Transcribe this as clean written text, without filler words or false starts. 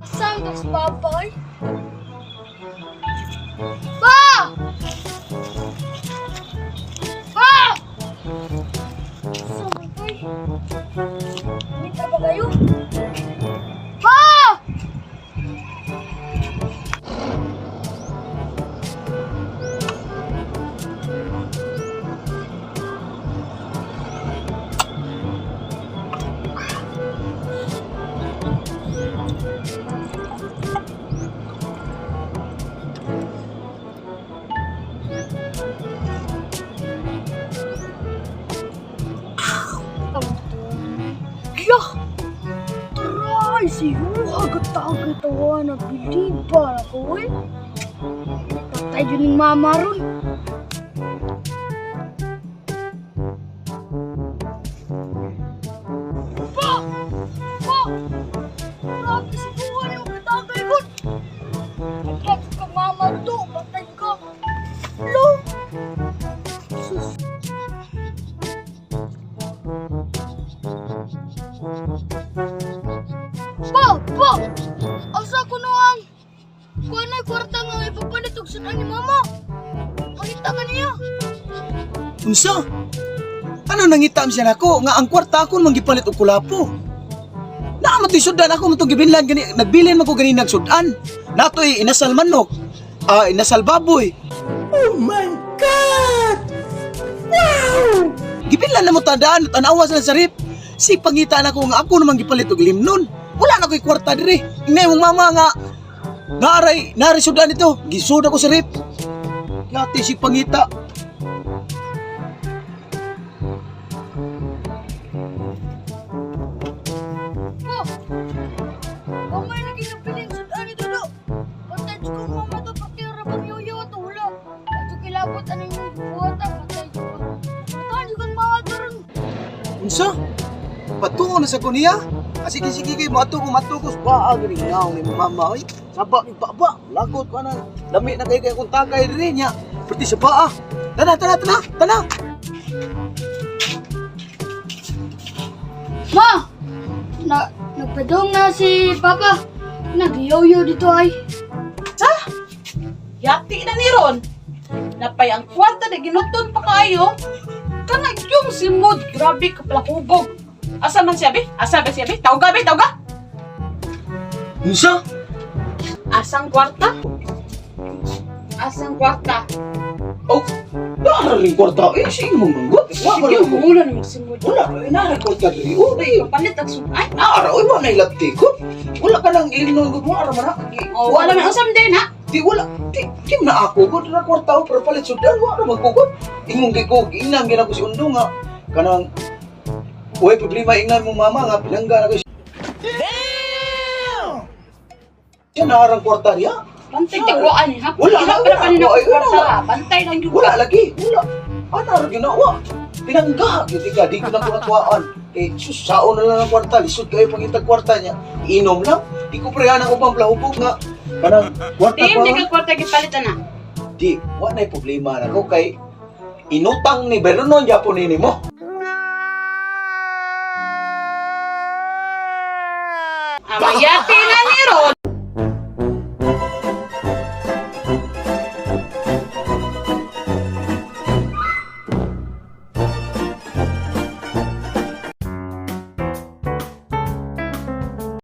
Saan ka sa papay? Pa! Pa! Saan ba kayo? Kumita ba kayo? Pa! Yah! Try si Yuha gatagatawa na biliba ako eh. Patay yun ng mama ron. Pa! Pa! Grabe si Yuha ni yung katagay ko. Patay ka mama to. Patay ka. Lo! Sus! Pa! Pa! Asa ko no ang kuha na kwarta nga ipapalit og sudan ni mama. Pakita ka niya. Unsa? Ano nangita siya nako nga ang kwarta ako man gipalit og kulapo. Naa man to'y sudan ako man tong gibinlan gani nagbilin man ko gani nagsudan. Natoy inasal manok. Ah, inasal baboy. Oh my God! Wow! Gibinlan na mo tandaan tanawa sa sarip. Si pangita nako nga ako naman gipalit og limnon. Wala na ko'y kwarta diri. Ingay mong mama nga naaray naaray sudan ito. Gisuda ko sa rip. Yati si pangita. Pa! Kamay lagi nagbilin sudan ni Dodo. Patay ko mama to pakira bang yoyo to wala. Ato kilabot ano yung buhata patay ko. Patay ko mama to ron. Unsa? Patungo na sa kuniya? Ah, sige, sige, kay mato ko, mato ko. Baa, gani ngaw ni mama, oy. Saba, ni baba. Lagot ko na. Lami na kayo kay akong tagay rin niya. Perti sa baa. Tana, tana, tana, tana. Ma! Na nagpadong na si Papa. Nagyoyo dito ay. Sa? Yati na ni Ron. Napay ang kwarta na ginuton pa kaayo. Kana yung simod, grabe ka pala hubog. Asa man siya be? Asa ba siya be? Tawga be, tawga. Unsa? Asang kwarta? Asang kwarta? Oh, nara rin kwarta. Eh, sige mo manggot. Wa Sige, ba ko? mula na magsimod. Wala, eh, nara kwarta diri. Oh, di. Kapalit ang sudan. Nara, oy, wa na ilabti ko. Wala ka nang ilimnon ko. Wala man na. Oh, wala man usam din ha. Di wala. Di, di na ako ko. Dira kwarta ko pero palit sudan. Wala man ko ko. Ingong kay ko. Ingnan gina ko si Undo nga. Kanang Uy, problema ingnan mo mama nga pinangga na ko. Damn! Siya naarang kwarta niya. Bantay tiguan ha. Wala, Wala, wala, wala pa nila wala, kwarta. wala. Bantay lang yung Wala lagi, wala. Ana ra ginawa. Pinangga gyud ka, di ko na ko nakuhaan. Eh, sus, sao na lang ang kwarta, lisod kayo pangitag kwarta niya. Inom lang. Di ko prehan ang ubang plahubog nga. Kanang kwarta Di, pa. hindi ka kwarta gipalit na. Di, wa na'y problema na ko kay inutang ni Bernon Japon ni mo. Amayati na ni Ron.